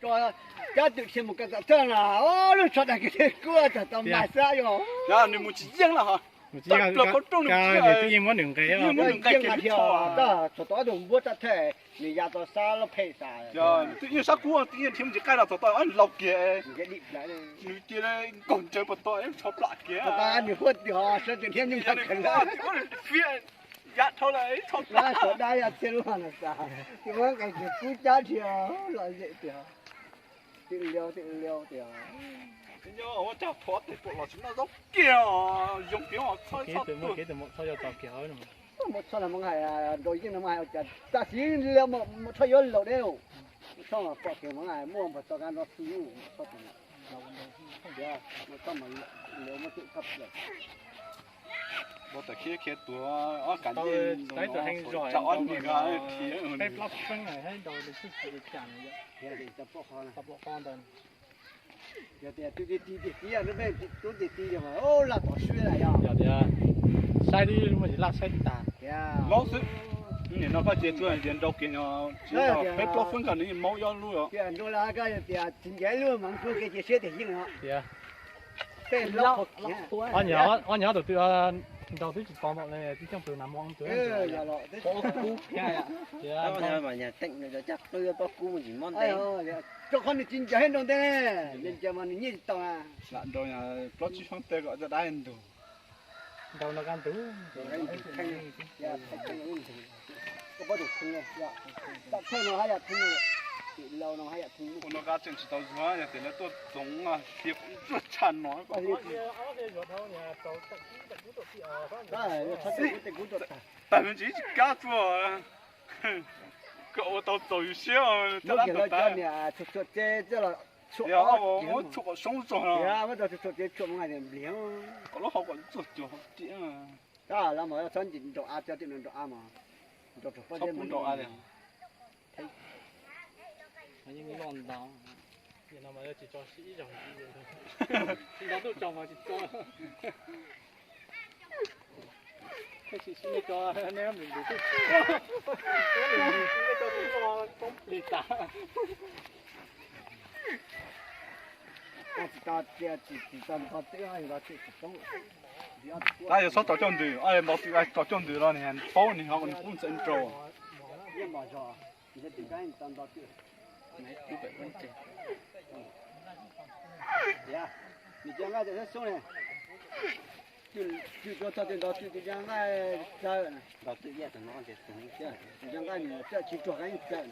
Tso cab twm dhia mus kom txog thawj na, lub tsho dag kiag thiab kub tag tau mas xwb yog. Nws mus tsis yeej lawm, twb yeej muab nws nqes, yeej muab nws nqes kiag li. Txog tau ob tug npuab rab thawj, nws ya tau sab lub phem tas. Twb yeej sab kub, twb yeej dhia mus tsis qaij los txog tau ob laus kiag. Nws cia li nkaug ntsaws puas tau tsho plam kiag. Nws huaj tiag, sab twm dhia mus tag kawg lawm. Fiab, ya dhau lawm, tsho plam. Sawv dab yog txhia lub no tas, tus muab nqes kiag kub cab dhia los zem tiag. Twm liau twm liau tiag. Nyob ua cag thov tes puam los tsis noj zaub kiag, yoo kiag os, txhob txhob tuag. Mus txog los mus hais nraus yeej no mas hais cas tam sim mus txhob yuav laus deb, txhob pom tias mas muaj npag tau kab nrov xwb, txhob tias, txhob mas liau muab tus kab plias. Ua tawm khiav khiav tuag ob kav ncej, ob nws, peb plaub feeb thiab nrau li xwb tsis li cas. Tau plaub qho ntawd. Yog tias tus tiag tis tiag tiag no peb tub tiag tis yog mas laj tom swb lawm yog. Yog tias saib twb muaj tsis laj saib tsis tas. Laub xwb. Nim no koj cia tsuas tias nrau kiag no, peb plaub feeb koj nws yeej maub ob lub os. Tias nrau lawm koj tias tsis ncav lub mas nrau kiag cia siab tias yeej no. Tias peb ob nyuag ob tug twb nrau twb tsis tau npaum li twb coj pw nas mo tus. Tias rau qhov nws tsis ncav thiab nrau ntej, ncav mas nws nyiaj tsis tau. Lam nrau plaub tsib feeb tej kom coj dab ntug. Nrau no kaj ntug. Koj paub tus theej, tam thawj no haj yam theej, tim laus no haj yam theej. Ua no kaj tseem tsis tau zuag, yog tias lawv tuaj txoov hlias kom ntsuag tshaj no. Tag nws tsis tsis kab tsuag. Koj ua tau txaus yus siab. Lawv cov niam tshuam tshuam tsev los tshuam, tshuam kom soob zog no. Muab tau tshuam tshuam tsev tshuam mus nqaij nplig, kom lub hau kom txuag cuag hauv tiam. Tab lawv mas txhob ntim nraum av, cov tim no nraum av mas nraum pob zeb nraum av li. Yeej loj ntau. Nim no mas tsis tso ib zaug, tsis nto tuj tsaus mas tsis tso. Tab sis sib tso neb nws nws tuj tsaus, neb tso tuj tsaus poob plig tas. Tsis tau, tsis tau nto twb nto twb tsis poob. Tab yog txhob tso coj ntws, tso coj ntws los nws paub nws ho nws qub ntxeev rau. Nws cov nqaij txawm xub ne, twm tuaj txog twm nto twm, twm cov nqaij txawv, twm cov nqaij nws txawj tsis ruag kab yeej txawv.